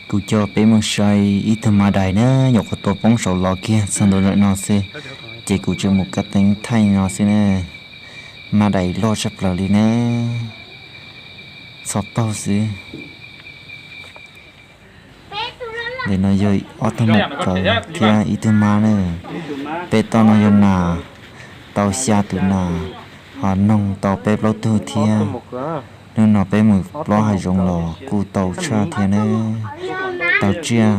Kuv coj peb mus saib ib tug mab dais na, nyuam qhuav tua poob saum los kiag txog ntua ntawm no xwb, ces kuv tseem mus kab teeb thaij no xwb na. Mab dais loj tshaj plaws li na, txhov paug xwb. Ntawm no yog ob tug maum kawv thiab ib tug mab na. Peb toj no yog nas, tau xya tus nas, ho noog tau peb plaub tug thiab. Hnub no peb mus plob hav zoov los kuj tau tshaj thiab na. Tau tsiaj,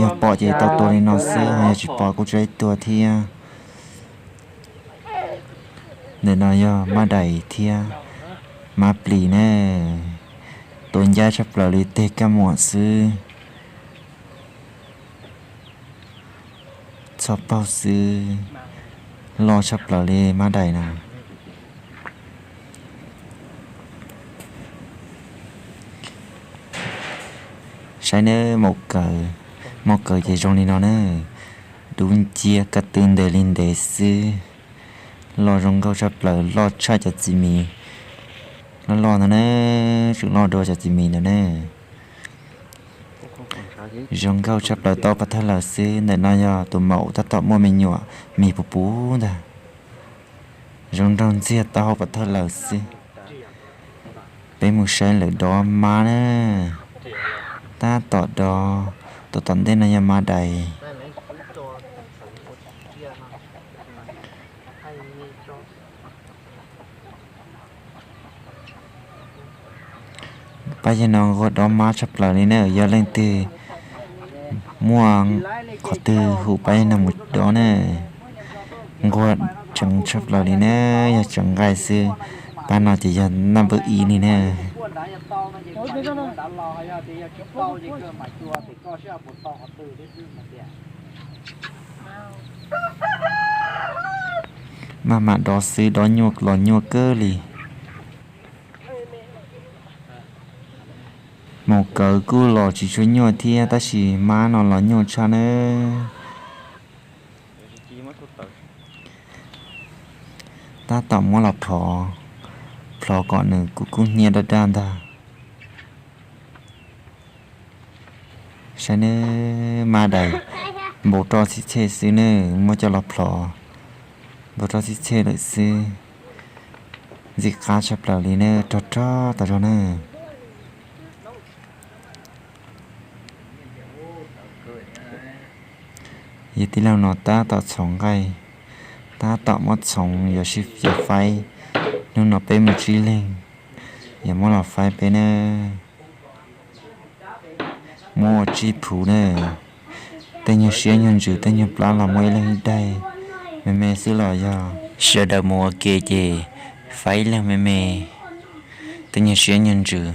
yog pom ces tau tua li no xwb, ho yog tsis pom kuj tsis tua thiab. Ntawm no yog mab dais thiab mab plis na, tua ncab tshaj plaws li teg kaj muam xwb. Txhob paug xwb, loj tshaj plaws li mab dais na. Saib nawb, maum kawv, maum kawv ces zoo li no na, dub nciab kaj tw ntev li ntev xwb. Loj zoo nkauj tshaj plaws, loj tshaj cov txiv mis loj loj ntawd na, tseem loj dua cov txiv mis ntawd na. Zoo nkauj tshaj plaws tau pov thawj lawm xwb. Ntawm no yog tus maum tab tom muaj me nyuam mis puv puv ntag. Zoo nraug ntxiag tau hauv pov thawj lawm xwb. Peb mus saib lawv dob mab na. Tab tom dob, tus tom ntej no yog mab dais. Pab yawg no nquag dob mab tshaj plaws li na, yog leej twg muaj qhov twg hu pab yawg no mus dob na. Nquag tseev tshaj plaws li na, yog tseev nqaij xwb, pab no ces yog naj npawb ib li na. Maj mam dob xwb, dob nyuaj los nyuaj kawg li. Maum kawv kuj los tsis tshua nyuaj thiab, tab sis mab no los nyuaj tshaj nawb. Tab tom muab los plhov, plhov kom nws kub kub hnyiab daj daj ntag. Saib nawb, mab dais npau roj txhij txhej xwb nawb, muab coj los plhov npau roj txhij txhej lawm xwb. Ntxim qab tshaj plaws li nawb, rog rog tas zog nawb. Yog tij laug no tab tom txhoov nqaij, tab tom muab txhoov yuav sib yuav faib. Hnub no peb mus tsib leeg, yuav muab los faib peb nawb. Muab ua tsib phuv nawb. Tej nyuag siab nyuag ntsws tej nyuag plab los muaj ib leeg ib daig, me me xwb los yog sawv daws mus ua ke ces faib ib leeg me me. Tej nyuag siab nyuag ntsws